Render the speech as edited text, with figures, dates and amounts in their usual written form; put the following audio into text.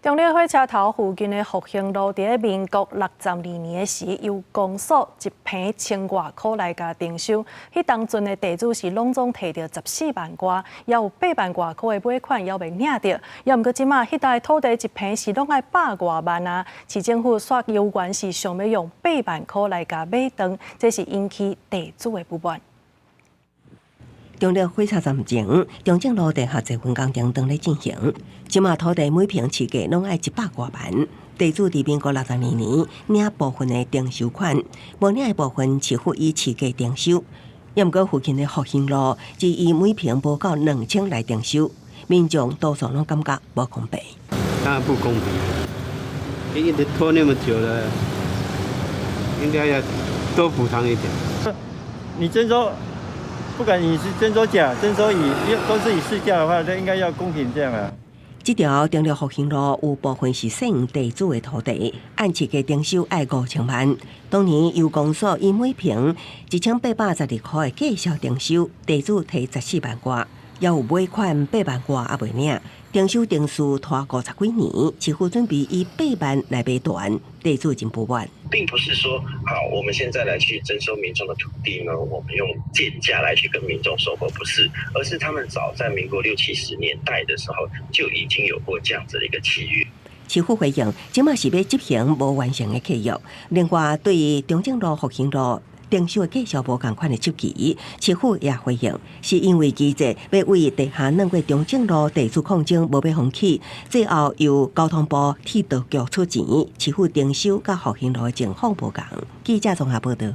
中壢火車頭附近的復興路，佇咧民國62年的時，由公所一坪千外箍來共徵收。彼當陣的地主是攏總提著14萬外，也有8萬外箍的尾款猶未領著。猶毋過這馬，彼搭的土地一坪是攏愛百外萬啊！市政府煞猶原是想欲用八萬箍來共買斷，這是引起地主的不滿。中壢火車站前，中正路地下捷運工程當咧進行，這馬土地每坪市價攏愛100外萬。地主佇民國62年領部分的徵收款，無領的部分市府以市價徵收。猶毋過附近的復興路，只以每坪無夠2000來徵收，民眾多數攏感覺無公平。當然不公平，一直拖那麼久了，應該要多補償一點。你徵收，不管你是徵收甲、徵收乙，都是以市價的話，就應該要公平這樣啊。這條中壢復興路有部分是私營地主的土地，按市價徵收愛5000萬。當年由公所以每坪1812箍的價數徵收，地主提14萬外，猶有尾款八萬外猶未領。徵收程序拖50幾年，市府準備以八萬來買斷，地主真不滿。並不是說，好，我們現在來去徵收民眾的土地呢，我們用賤價來去跟民眾收購，不是，而是他們早在民國六七十年代的時候就已經有過這樣子的一個契約。市府回應，這馬是欲執行無完成的契約。另外，對於中正路、復興路徵收的價數無仝款的質疑，市府也回應，是因為機制欲為地下兩過中正路地主抗爭無欲放棄，最後由交通部鐵道局出錢，市府徵收佮復興路的情況無仝。記者綜合報道。